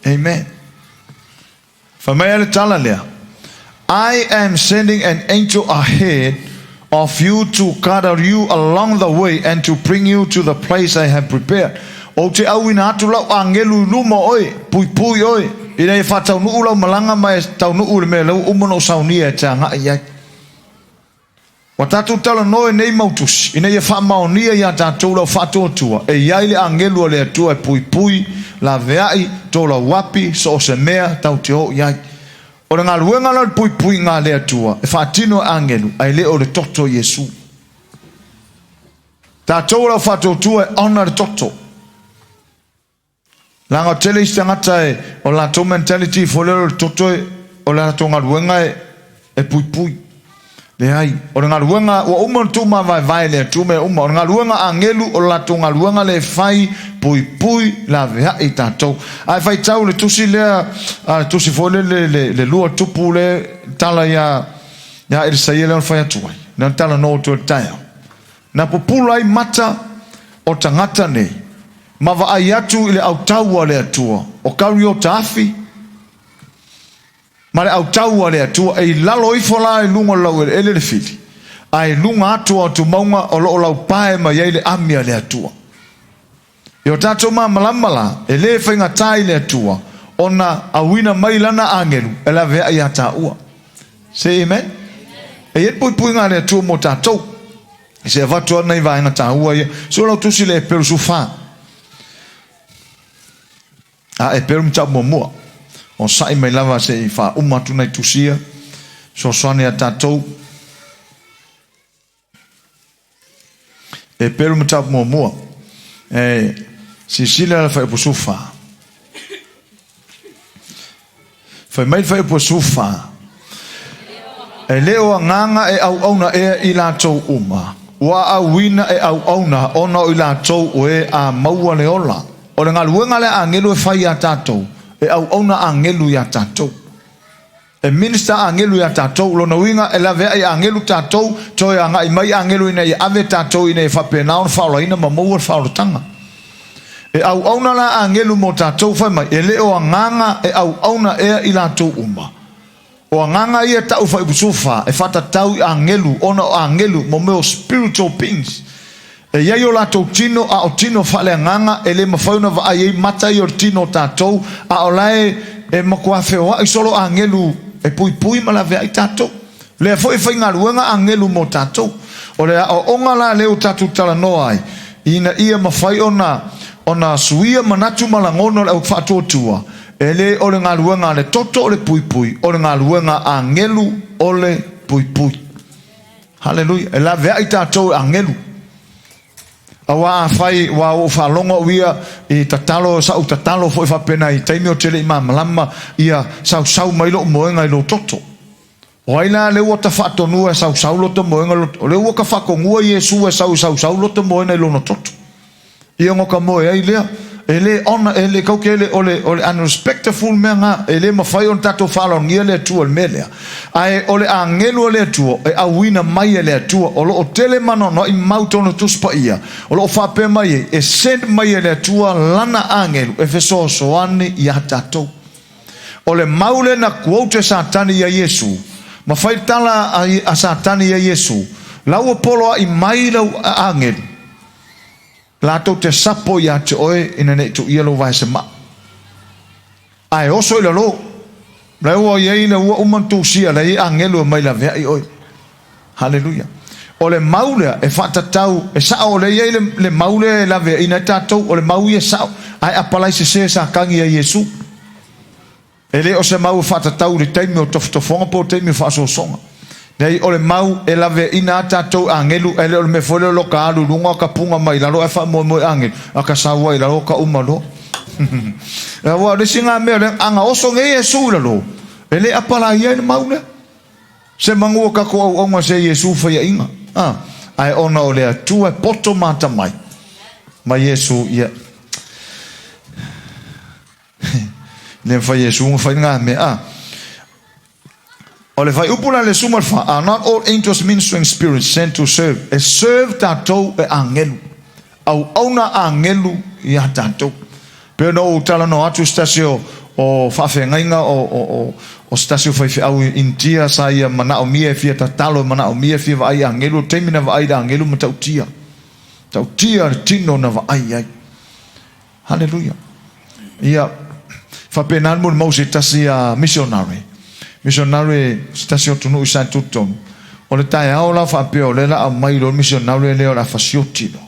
Amen. Fai mai le tala lea. I am sending an angel ahead of you to guide you along the way and to bring you to the place I have prepared. Ou te auina atu lau agelu i luma o oe, puipui oe, ina ia faataunuu lau malaga ma e taunuu i le mea lea ua uma ona ou saunia e te agai i ai. Ua tatou talanoa i nei mau tusi, ina ia faamaonia iā tatou lau faatuatua, e i ai le agelu a le Atua e puipui, laveai, tolauapi, so o se mea tau te o i ai. O le galuega la o le puipuiga a le Atua e faatino e agelu, ae le o le toto o Iesu. Tatou o lau faatuatua e ona le toto. Leaga o tele isi tagata e, o latou mentality foi lea o le toto e, o le latou galuega e, e puipui. Leai, o le galuega ua uma ona tuumavaevae e le Atua mea uma. O le galuega a agelu, o le latou galuega lea e fai, puipui, laveai i tatou. Ae faitau le tusi lea, a le tusi foi lea le, le, le lua tupu le tala ia, ia Elisaia lea na fai atu ai. Lea na talanoa atu ai i le taeao. Na pupula ai mata o tagata nei, ma vaai atu i le autau a le Atua, o Kariota afi, ma le autau a le Atua, e i lalo ifo la i luga o le laueleele le fili, ae i luga atu o atumauga o lo o laupae mai ai le ami a le Atua. I o tatou malamalama la, e le faigata i le Atua ona auina mai Lana agelu e laveai iā tāua. Say amen. E i ai le puipuiga a le Atua mo tatou. Se avatu ana i vaega tāua ia. So lau tusi le Eperu 14. A Eperu mataupu muamua. O sa'i mai lava se i faauma atu nai tusi ia. Soasoani a tatou. Eperu mataupu muamua. E silasila le fuaiupu 14. Fai mai le fuaiupu 14, E le o agaga e auauna ea i latou uma, ua aauina e auauna ona o i latou o e a maua le ola. O le galuega lea a agelu e fai iā tatou, e auauna agelu iā tatou. E minister agelu iā tatou, o lona uiga e laveai agelu tatou, toe agai mai agelu ina ia ave tatou ina ia faapena ona faaolaina ma maua le faaolataga. E auauna la agelu mo tatou, fai mai, e le o agaga e auauna ea i latou uma. O agaga ia e tau fuaiupu 14, e faatatau i agelu, ona o agelu mo mea o spiritual beings. E i ai o latou tino, a o tino faaleagaga e le mafai ona vaai ai mata ia o le tino o tatou, a o la e e matua feoai solo agelu e puipui ma laveai tatou. Lea foi e faigaluega agelu mo tatou. O le aoaoga la lea ua tatou talanoa ai, ina ia mafai ona ona suia manatu ma lagona o le au faatuatua, e le o le galuega a le toto o le puipui, o le galuega a agelu o le puipui. Haleluia. E laveai tatou e agelu. Aua afai ua ou faalogo au ia i tatalo, sa ou tatalo foi faapena i taimi ou te le i malamalama, ia sausau mai lou moega i lou toto. O ai la lea ua ta faatonua e sausau lota moega i lou toto? O lea ua ta faatonua Iesu e sau e sausau lota moena i lona toto. Ia ona ta moe ai lea. E le ona, e le taute le, o le, o le unrespectful mea na, e le mafai ona tatou faaaloalogia le Atua i le mea lea. Ae o le agelu a le Atua, e auina mai e le Atua, o lo o tele ma anoanoai mau tonu Tusi Paia, o lo o faapea mai ai, e send mai e le Atua Lana agelu e fesoasoani iā tatou. O le mau lea na quote e Satani ia Iesu, ma fai le tala a Satani ia Iesu, La ua poloai mai lau agelu, latou te sapo ia te oe ina ne i tuia lou vae semaʻ. Ae oso i lalo, la ua i ai le ua uma ona tusia, la e i ai agelu e mai laveai oe. Haleluia. O le mau lea e faatatau, e sao o lea e i ai le, le mau lea e laveaina ai tatou, o le mau ia e sao, ae apalai sese sa tagi ia Iesu. E le o se mau e faatatau i le taimi o tofotofoga po o taimi o faasoasoga. Leai, o le mau e laveaina a tatou agelu, ae le o le mea foi lea o lo ka alu i luga ka puga mai lalo ae faamoemoe agelu, a ka sau ai i lalo ka uma loa. Aua o le isi lena mea o lea, a na oso nei Iesu i lalo, e le apalaia ai le mau lea. Se manu o tatou auauna se Iesu faiaina, a, ae ona o le Atua e poto ma atamai ma Iesu, ia. Le mafai e Iesu ona fai lena mea. A. O le fuaiupu la le 14, Are not all angels ministering spirits sent to serve? E serve tatou e agelu. Auauna agelu iā tatou. Pei ona ou talanoa atu i se tasi o, o faafeagaiga o, o, o, o se tasi o faifeau i Initia sa ia manaomia e fia tatalo, e manaomia e fia vaai i agelu, o le taimi na vaai i le agelu matautia. Matautia le tino na vaai ai. Haleluia. Ia, faapena le molimau se tasi a missionary. Missionary se tasi o atunuu i sa tutonu. O le taeao la faapea o lea la aumai loa le missionary lea o le a fasioti loa.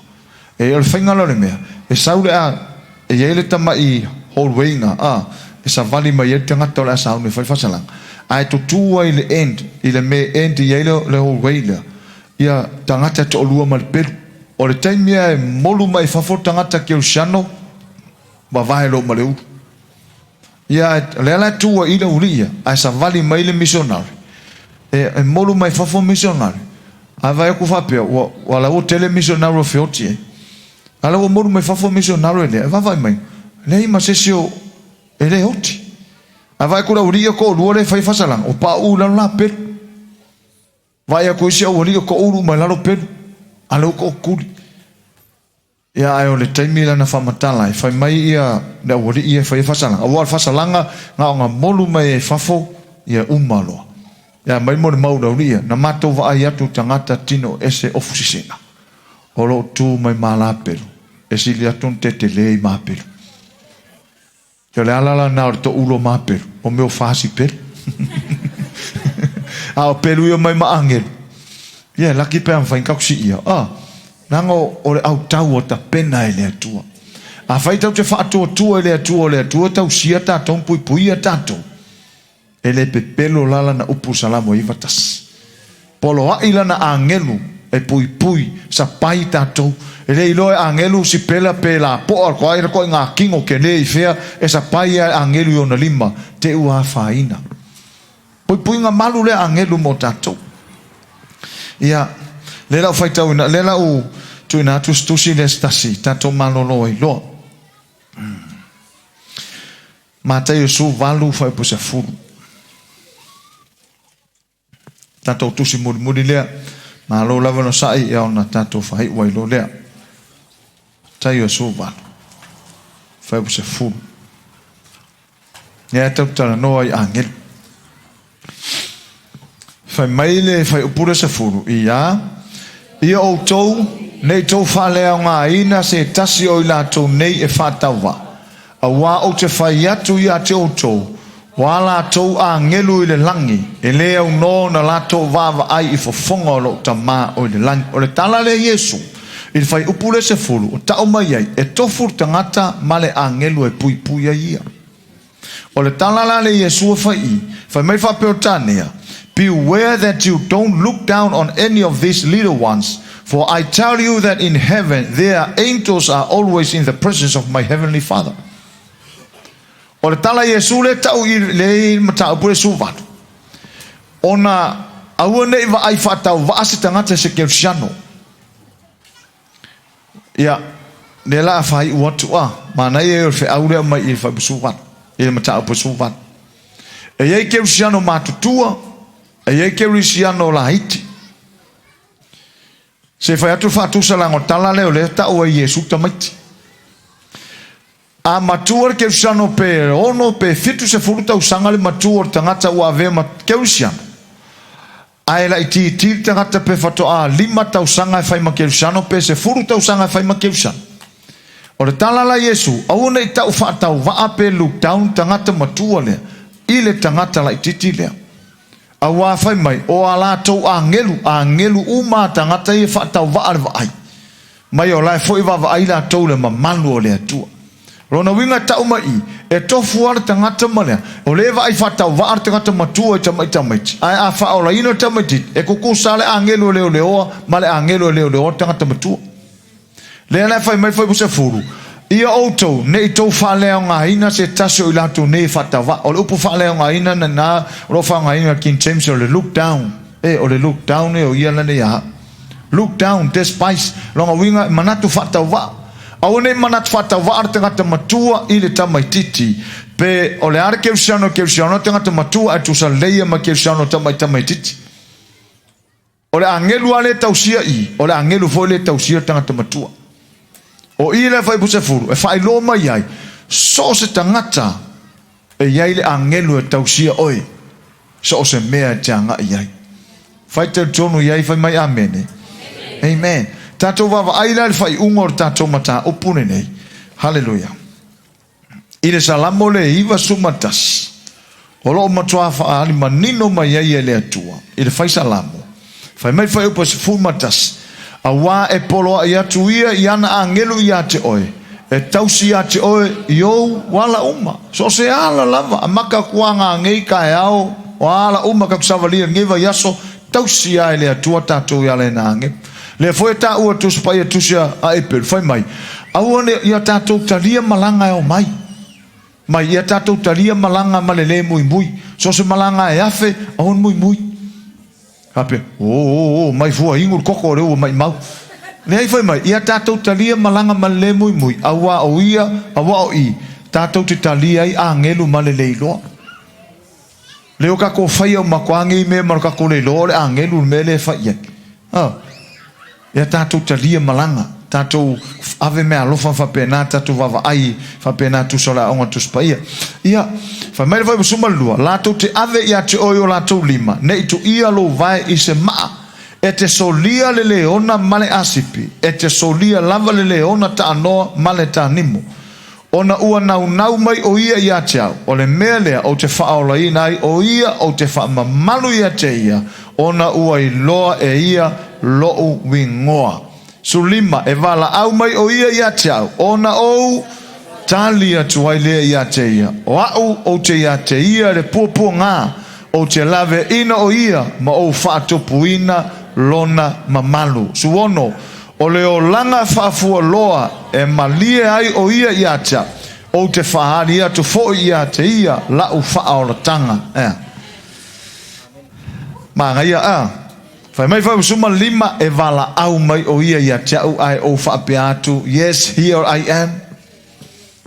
E o le faiga la o le mea, e sau le a, e i ai le tamai hallway ina, a, e savali mai ai le tagata o le a sauni e fai le faasalaga. Ae tutu ai i le end, i le mea e end i ai le, le hallway lea, ia tagata e toalua ma le pelu. O le taimi lava e molu mai fafo le tagata kerisiano, vavae loa ma le ulu. Ia, o lea la e tu ai i le uli ia, ae savali mai le misionari. E, e molu mai fafo misionari. Ae vaai atu faapea, ua, ua la ua tele misionari o feoti ai. A la ua molu mai fafo misionari lea, e vaavaai mai, leai ma se isi o, e le oti. Ae vaai atu le aualii ia toalua lea e fai fasalaga, ua pauu i lalo la pelu. Vaai atu isi aualii o toulu mai lalo pelu, a lea ua tootuli. Ia ae o le taimi lea na faamatala ai, fai mai ia le aualii ia e fai ai faasalaga, aua o le faasalaga na ona molu mai ai fafo ia uma loa. Ia aumai mo le mau i le aualii ia, na matou vaai atu i tagata tino ese ofu sisina o lo o tu mai malapelu, e sili atu ona tetele i mapelu. O le ala lena o le toʻulo ma pelu, o mea o fasi pelu. A o pelu ia mai ma agelu. Ia, laki pe a mafai ona tatou siia. A, leaga o le autau ua tapena e le Atua. Afai tatou te faatuatua i le Atua, o le Atua e tausia tatou ma puipuia tatou, e le pepelo la lana upu Salamo 91. Poloai lana agelu e puipui, sapai tatou. E le iloa e agelu sipela pe lapoa ko ai ko ngā kingo ke le i fea e sapai ai agelu i ona lima te ua afaina. Puipuiga malu lea agelu mo tatou. Ia, lea la ou faitauina, lea la ou tuuina atu se tusi lea se tasi, tatou malolo ai loa. Mataio 18 fuaiupu 10. Tatou tusi mulimuli lea, malo lava no sa'i ia ona tatou faaiu ai loa lea. Mataio 18 fuaiupu 10. Lea tatou talanoa i agelu. Fai mai le fuaiupu le 10, ia, ia outou, ne i tou faaleaogaina se tasi o i latou nei e faatauvaa, auā ou te fai atu ia te outou, ua latou agelu i le lagi, e le aunoa ona latou vaavaai i fofoga o lou Tamā o i le lagi. O le tala lea Iesu i le fuaiupu le 10, o tau mai ai, e tofu le tagata ma le agelu e puipui ai ia. O le tala la le Iesu e fai i, fai mai faa-Peretania, Beware that you don't look down on any of these little ones, for I tell you that in heaven their angels are always in the presence of my heavenly Father. O le tala Iesu le tau i le mataupu le 18. Ona aua nei vaai faatauvaa se tagata se kerisiano. Ia, lea la a faaiu atu a, manaia ia o le feau lea mai i le fuaiupu 18, i le mataupu 18. E i ai kerisiano matutua, e i ai kerisiano laiti. Se fai atu le faatusa leaga o le tala lea o lea e tau ai Iesu tamaiti. A matua le kerisiano pe 6 pe 70 tausaga le matua o le tagata ua avea ma kerisiano, Ae laitiiti le tagata pe faatoa 5 tausaga e fai ma kerisiano pe 10 tausaga e fai ma kerisiano. O le tala la Iesu, aua ne i tau faatauvaa pe look down tagata matua lea i le tagata laitiiti lea. Auā fai mai, o a latou agelu, agelu uma a tagata ia faatauvaa le vaai. Mai o lae foi vaavaai latou i le mamalu o le Atua. Lona uiga e tau mai i, e tofu lava le tagata ma lea, o lea e vaai faatauvaa le tagata matua i tamai tamaiti, ae a faaolaina le tamaitiiti, e kukusa lava le agelu e leoleoa ma le agelu e leoleoa le tagata matua. Lea la e fai mai Fuaiupu 10, Ia outou, ne i tou faaleaogaina se tasi o i latou nei e faatauvaa. O le upu faaleaogaina lena o lo o faaaogaina e le King James o le look down. E, o le look down e o ia lana ia au. Look down, despise, lona uiga e manatu faatauvaa. Aua ne i manatu faatauvaa le tagata matua i le tamaitiiti, pe o le a le kerisiano e kerisiano ai tagata matua ae tusa lelei ia ma kerisiano tamai tamaitiiti. O le agelu lava lea e tausia i, o le agelu foi lea e tausia le tagata matua. O i lea fuaiupu 10 e faailoa mai ai, so o se tagata e i ai le agelu e tausia oe, so o se mea e te agai i ai. Fai talitonu i ai, fai mai amene. Amen. Tatou vaavaai la i le faaiuga o le tatou mataupu lenei. Haleluia. I le Salamo le 91, o lo o matua faaali manino mai ai e le Atua i le fai Salamo, fai mai fuaiupu 11, Auā e poloaʻi atu ia i ana agelu iā te oe, e tausi iā te oe i ou ala uma. So o se ala lava, a maka aku a ngā ngei kaeao, o a ala uma ka ku savalia i lenei vaiaso, tausi a e le Atua tatou i ala e nā agelu. Lea foi e taua Tusi Paia Tusi a Eperu, fai mai, Aua ne ia tatou talia malaga e omai mai, ia tatou talia malaga ma le lē muimui. So o se malaga e afe, aua ne muimui. Faapea, o, o, o, mai fua inu le koko o le ua maʻimau. Leai, fai mai, ia tatou talia malaga ma le lē muimui, auā o ia, auā o i, tatou te talia ai agelu ma le lē iloa. Lea o kakou faia uma atu a nei mea ma lo kakou le iloa o le agelu le mea lea e fai i ai. A. Ia tatou talia malaga, tatou ave meaalofa faapena, tatou vaavaai faapena tusa o le aoga Tusi Paia. Ia, fai mai le Fuaiupu 12, latou te ave ia te oe o latou lima, ne i tuia lou vae i se maa, e te solia le leona ma le asipi, e te solia lava le leona taanoa ma le tanimo. Ona ua naunau mai ʻo ia iā te au, o le mea lea ou te faaolaina ai ʻo ia, ou te faamamalu iā te ia, ona ua iloa e ia loʻu igoa. 15, E valaau mai ʻo ia iā te au, ona ou tali atu ai lea iā te ia, o aʻu ou te iā te ia le puapuagā, ou te laweaʻina ʻo ia ma ou faatupuina lona mamalu. 16, O le olaga faafualoa e malie ai o ia ia te au, ou te faaali atu foi ia te ia la'u faaolataga. Ea. Manaia a. Fai mai Fuaiupu 15, e valaau mai o ia ia te au ae ou faapea atu, Yes, here I am.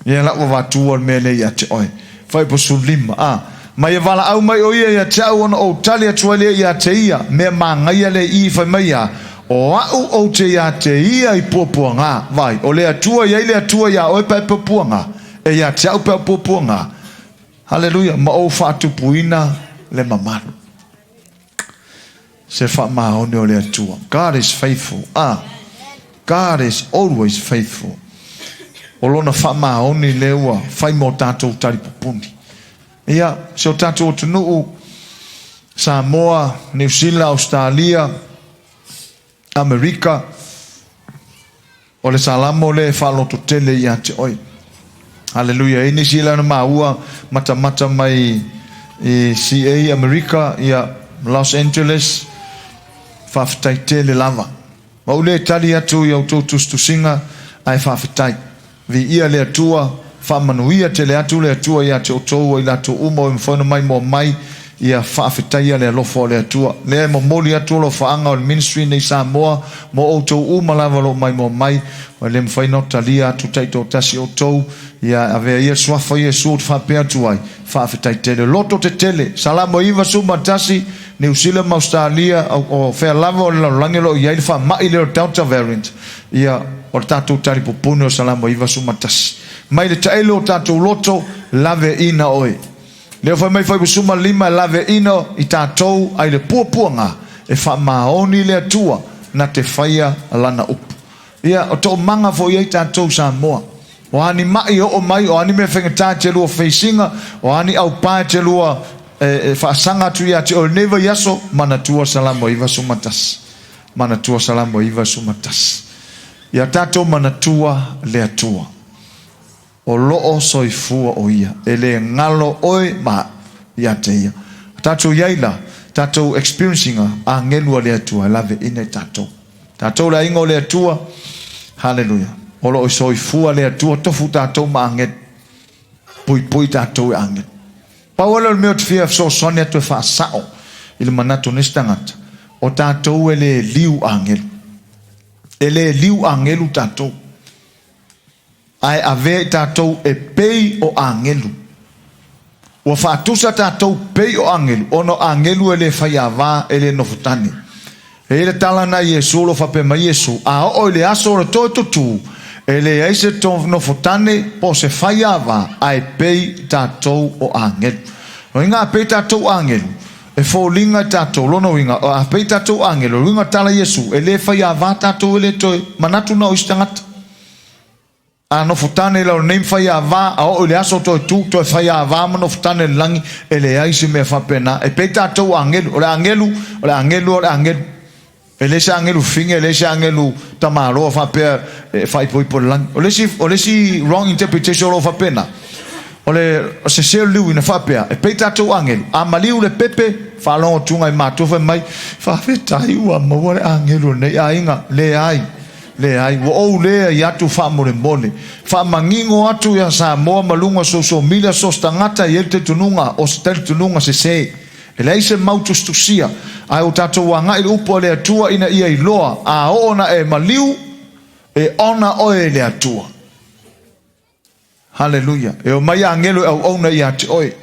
Ia la'u avatua le mea lea ia te oe. Fuaiupu 15, a. Mai e valaau mai o ia ia te au ona ou tali atu ai lea ia te ia, mea manaia le i fai mai ia, o a'u ou te ia te ia i puapuaga. Vai, o le Atua i ai le Atua iā oe pe a e puapuaga, e ia te a'u pe a ou puapuaga. Haleluia, ma ou faatupuina le mamalu. Se faamaoni o le Atua. God is faithful. Ah, God is always faithful. O lona faamaoni lea ua fai mo tatou talipupuni. Ia, si o tatou atunuu, Samoa, Niu Sila, Australia, Amerika, o le Salamo lea e faalototele ia te oe. Haleluia. E i ai nisi lea na maua matamata mai i CA Amerika, ia Los Angeles, faafetai tele lava. Ma ou le tali atu i a outou tusitusiga, ae faafetai. Viia le Atua, faamanuia tele atu le Atua ia te outou o i latou uma o e mafai ona maimoa mai, ia faafetaia le alofa o le Atua. Lea e momoli atu alofaaga o le ministry nei Samoa mo outou uma lava o lo o maimoa mai, e le mafai ona talia atu taitoatasi outou, ia avea ia suafa o Iesu ou te faapea atu ai, faafetai tele. Loto tetele, Salamo 91, Niu Sila ma Ausetalia, o fea lava o le lalolagi o lo o i ai le faamai lea o le Delta variant, ia, o le tatou talipupuni o Salamo 91. Mai le taele o tatou loto, laveina oe. Lea fai mai Fuaiupu 15 e laveina i tatou ai le puapuaga e faamaoni le Atua na te faia lana upu. Ia, o toomaga foi ai tatou Samoa. O a ni ma'i e oo mai, o a ni mea faigata e te lua feisiga, o a ni aupa e te lua e faasaga atu ia te oe i lenei vaiaso, manatua Salamo 91. Manatua Salamo 91. Ia tatou manatua le Atua. O loo soifua o ia. E le galo oe ma a'u ia te ia. Tatou iai la, tatou experiencing a agelu a le Atua e laveina i tatou. Tatou le aiga o le Atua, hallelujah. O loo soifua le Atua, tofu tatou ma agelu. Puipui tatou e agelu. Pau lea o le mea ou te fia fesoasoani atu e faasao i le manatu o nisi tagata, o tatou e le liu agelu. E le liu agelu tatou. Ae avea i tatou e pei o agelu. Ua faatusa tatou pei o agelu, ona o agelu e le faiavā, e le nofotane. E i ai le tala na Iesu o lo o faapea mai Iesu, A oo i le aso o le toe tutū, e leai se nofotane po o se faiavā, ae pei tatou o agelu. O uiga a pei tatou agelu, e foliga i tatou, lona uiga, a pei tatou agelu, o le uiga o le tala a Iesu, e le faiavā tatou e le toe manatu na o isi tagata. A nofo tane i lalo nei ma fai ava, a oo i le aso toe tu, toe fai ava ma nofo tane i le lagi, e leai se mea faapena. E pei tatou agelu, o le agelu, o le agelu, o le agelu. E le se agelu fine, e le se agelu tamaloa faapea e faaipoipo i le lagi. O le isi, o le isi wrong interpretation o lo o faapena, o le sese o le liuina faapea, e pei tatou agelu, a maliu le pepe, faalogo atu i matua fai mai, faafetai ua maua le agelu o lenei aiga. Leai. Leai, ua ou leai atu faamolemole. Faamanino atu ia Samoa ma luga o social media so se tagata e i ai le talitonuga o se talitonuga sese. E leai se mau tusitusia, ae ua tatou agai i le upu a le Atua ina ia iloa, a oo na e maliu, e ona oe e le Atua. Haleluia! E omai agelo e auauna ia te oe.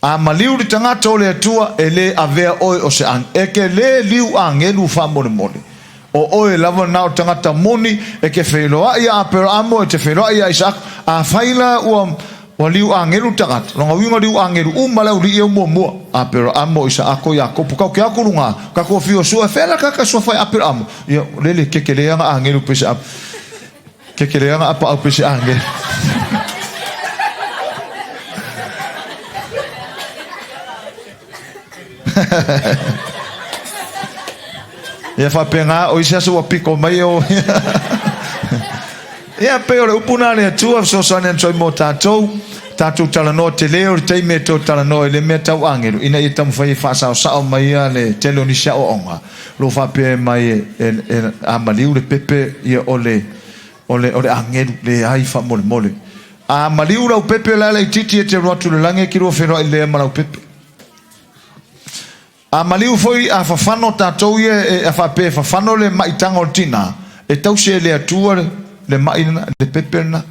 A maliu le tagata o le Atua, e le avea oe o se age. E ke le liu agelu faamolemole. O oe lava na o le tagata moni, e ke feiloai ia Aperaamo, e te feiloai ia Isaako. Afai la ua ua liu agelu le tagata, lona uiga liu agelu uma le aualii ia muamua, Aperaamo, Isaako, Iakopo, kau ke aku luga, ka kua fiu sua, fea la kaka sua fai Aperaamo. Ia, lele keke le anga agelu pe se Kekele ana a paʻau pese ane. Ia faapena, o isi aso ua piko mai o. Ia, pei o le upu lena a le Atua e fesoasoani atu ai mo tatou. Tatou talanoa tele o le taimi e toe talanoa i le mea tau agelu ina ia taumafai e faasaosao mai ia le tele o nisi aoaoga o lo o faapea mai e, e, e, a maliu le pepe ia o le o le, o le agelu leai faamolemole. A maliu lau pepe la laitiiti e te alu atu i le lagi e te lua feiloai lea ma lau pepe. A maliu foi a fafano tatou ia e a faapea e fafano le maitaga o le tina, e tausi e le Atua le, le mai lena, le pepe lena.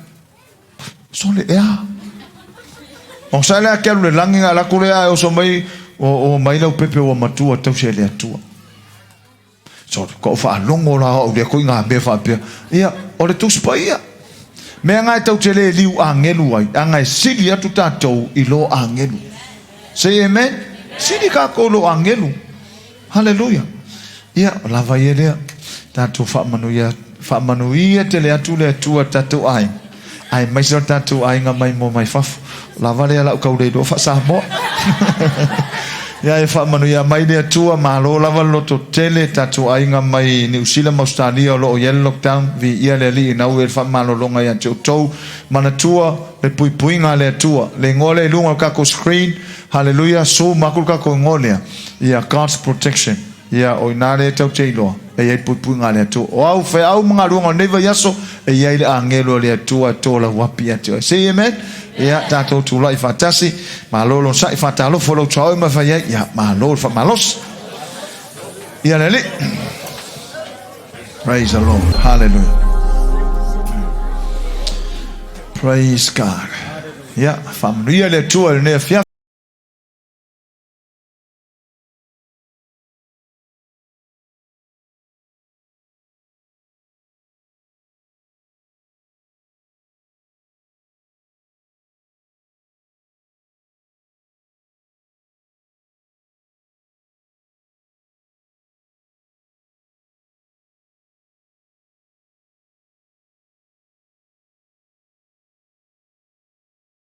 Sole, ea. O sa lea ke alu le lagi nga lako lea e oso mai o, o mai lau pepe ua matua tausi e le Atua. So, ko faalogo la au lea ko i ngā mea faapea. Ia, o le Tusi Paia. Mea nga e tau te le liu agelu ai, anga e sili atu tatou i lo agelu. Say amen. Sili kākou lo agelu. Hallelujah. Ia, lava ia lea. Tatou faamanuia, faamanuia tele atu le Atua tatou aiga. Aemaise o le tatou aiga mai mo mai fafo. Lava lea lau kau le iloa faa-Samoa. Ia e faamanuia mai le Atua, malo lava le loto tele tatou aiga mai Niu Sila ma Ausetalia o lo o i ai le lockdown. Viia le Alii ina ua i le faamalologa ia te outou. Manatua le puipuiga a le Atua. Le igoa lea i luga o le tatou screen. Haleluia, zoom aku le tatou igoa lea. Ia God's protection. Ia, o i ina lea e tau te iloa, e i ai puipuiga a le Atua. O au feau ma galuega o lenei vaiaso, e i ai le agelu a le Atua e tolauapi ia te oe. Say amen. Ia, tatou tulai faatasi. Malo lon sa'i, faatalofa lou tuaoi ma fai ai. Ia, malo le faamalosi. Ia le Alii. Praise the Lord. Hallelujah. Praise God. Ia, faamanuia le Atua i lenei afiafi.